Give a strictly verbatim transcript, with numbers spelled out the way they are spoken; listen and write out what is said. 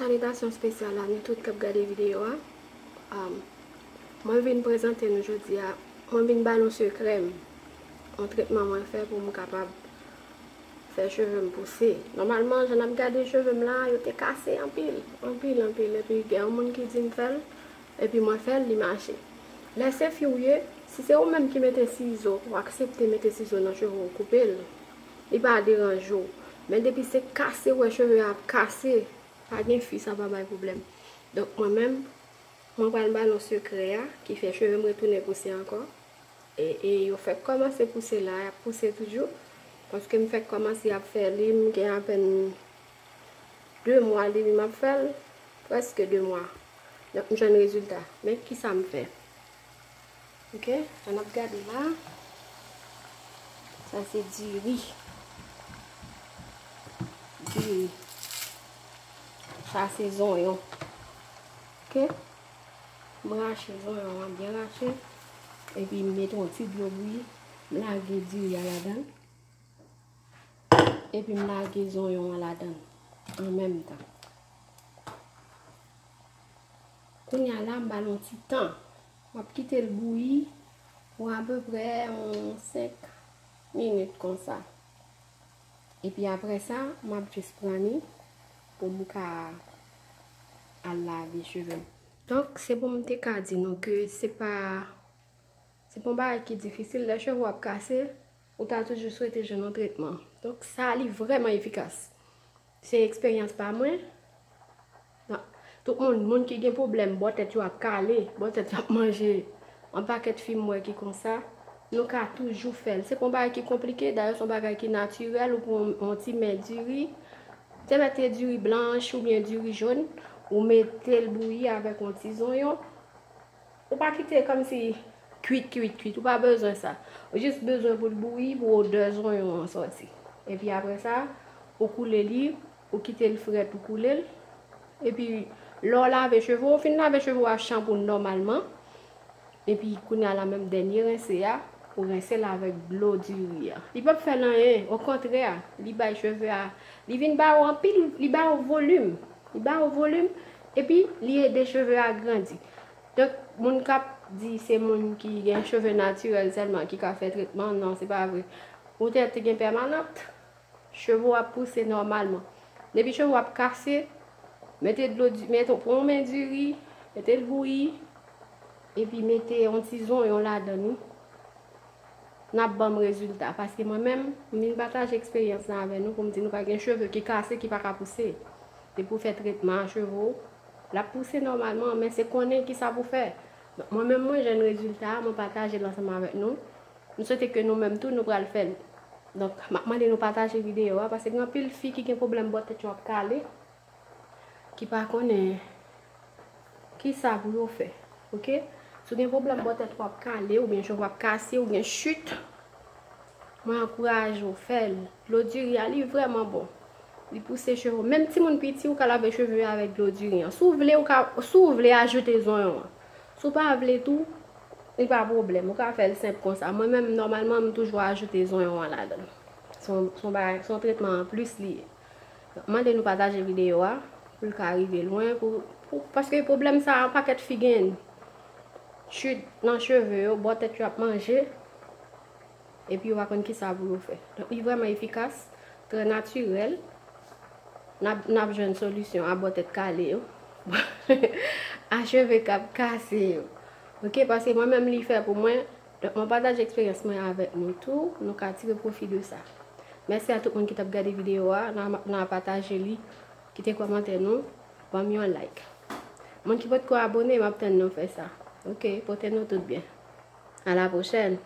Salitasyon espesyal a nou tout k ap gade videyo a. Um, mwen vin prezante nou jodi a, mwen vin ba nou sekrè m, yon tretman mwen fè pou m kapab fè cheve m pouse. Nòmalman, jan n ap gade cheve m la, yo te kase anpil, anpil, anpil. Epi gen yon moun ki di m fè l, epi mwen fè l, li mache. Lè se fi w ye, si se ou menm ki mete sizo, ou aksepte mete sizo nan cheve w, koupe l. Li pa deranje w. Men depi se kase, w wè cheve a ap kase, pa gen fi, sa pa bay pwoblèm. Donk, mwen menm, mwen pral ba nou sekrè a ki fè cheve m retounen pouse ankò. E, e yo fèk kòmanse pouse la, y ap pouse toujou. Paske m fèk kòmanse ap fè li, m gen apèn de mwa depi m ap fè l, prèske de mwa. Donk, m jwenn rezilta. Men kisa m fè? Ok, sa n ap gade la. Sa se diri. Diri. Sa se zonyon. Ok? M rache zonyon an, byen rache. Epi m mete yon ti dlo bouyi. M lage diri a ladan. Epi m lage zonyon an ladan an menm tan. Kounye a la, m ba l yon ti tan. M ap kite l bouyi pou apeprè yon senk minit konsa. Epi apre sa, m ap jis pran li pou m ka al lave cheve m. Donk, se pou m te ka di nou ke se pa, se pa yon bagay ki difisil. Lè cheve w ap kase, ou ta toujou swete jwenn yon tretman. Donk, sa, li vrèman efikas. Se eksperyans pa mwen. Non. Tout moun, moun ki gen pwoblèm bò tèt yo ap kale, bò tèt yo ap manje, yon pakèt fi m wè ki konsa, nou ka toujou fè l. Se pa yon bagay ki konplike, dayè se yon bagay ki natirèl, ou pran yon, yon ti men diri, te mete diri blanch oubyen diri jòn, ou mete l bouyi avèk yon ti zonyon, ou pa kite kòmsi kwit, kwit, kwit. Ou pa bezwen sa. Ou jis bezwen pou l bouyi, pou odè zonyon an sòti. Epi apre sa, ou koule li, ou kite l frèt, ou koule l. Epi, lè w lave cheve w, ou fin lave cheve w a chanpou nòmalman. Epi, kounye a la menm dènye rense a, ou rense l avèk dlo diri a. Li p ap fè l anyen, okontrè, li bay cheve a, li vin ba ou anpil, li ba ou volim. Li ba ou volim, epi li ede cheve a grandi. Donk, moun k ap di se moun ki gen cheve natirèl sèlman ki ka fè tretman, non, se pa vre. Ou te, te gen pèmanant, cheve w ap pouse nòmalman. Depi cheve w ap kase, mete dlo di-, mete, pran yon men diri, mete l bouyi, epi mete yon ti zonyon ladan li. N ap ban m rezilta. Paske mwen menm, m vin pataje eksperyans lan avè nou pou m di nou ka gen cheve ki kase, ki pa ka pouse. Depi w fè tretman a cheve w, l ap pouse nòmalman, men se konnen kisa pou fè. Donk, mwen menm, mwen jwenn rezilta a, mwen pataje l ansanm avèk nou. M swete ke nou menm tou, nou pral fè l. Donk, m ap mande nou pataje videyo a, paske gen anpil fi ki gen pwoblèm bò tèt yo ap kale, ki pa konnen kisa pou yo fè. Ok? Si w gen pwoblèm bò tèt w ap kale, oubyen cheve w ap kase, ou gen chit, mwen ankouraje w fè l. Dlo diri a, li vrèman bon. Li pouse cheve w. Menm timoun piti, ou ka lave cheve yo avèk dlo diri an. Si w vle, ou ka, si w vle ajoute zonyon an. Si w pa vle tou, li pa pwoblèm. Ou ka fè l senp konsa. Mwen menm, nòmalman, m toujou ajoute zonyon an ladan l. Se yon, se yon bagay, se yon tretman anplis li ye. Mande nou pataje videyo a pou l ka rive lwen, pou, pou, paske pwoblèm sa a, yon pakèt fi genyen. Chit nan cheve yo, bò tèt yo ap manje, epi yo pa konn kisa pou yo fè. Donk, li vrèman efikas, trè natirèl. N ap, n ap jwenn solisyon a bò tèt kale yo, a cheve k ap kase yo. Ok, paske mwen menm li fè pou mwen, donk, mwen pataje eksperyans mwen avèk nou tou, nou ka tire pwofi de sa. Mèsi a tout moun ki t ap gade videyo a, n a, n a pataje li, kite kòmantè nou, ban m yon like. Moun ki potko abone, m ap tann nou fè sa. Ok, pote nou tout byen. A la pwochèn.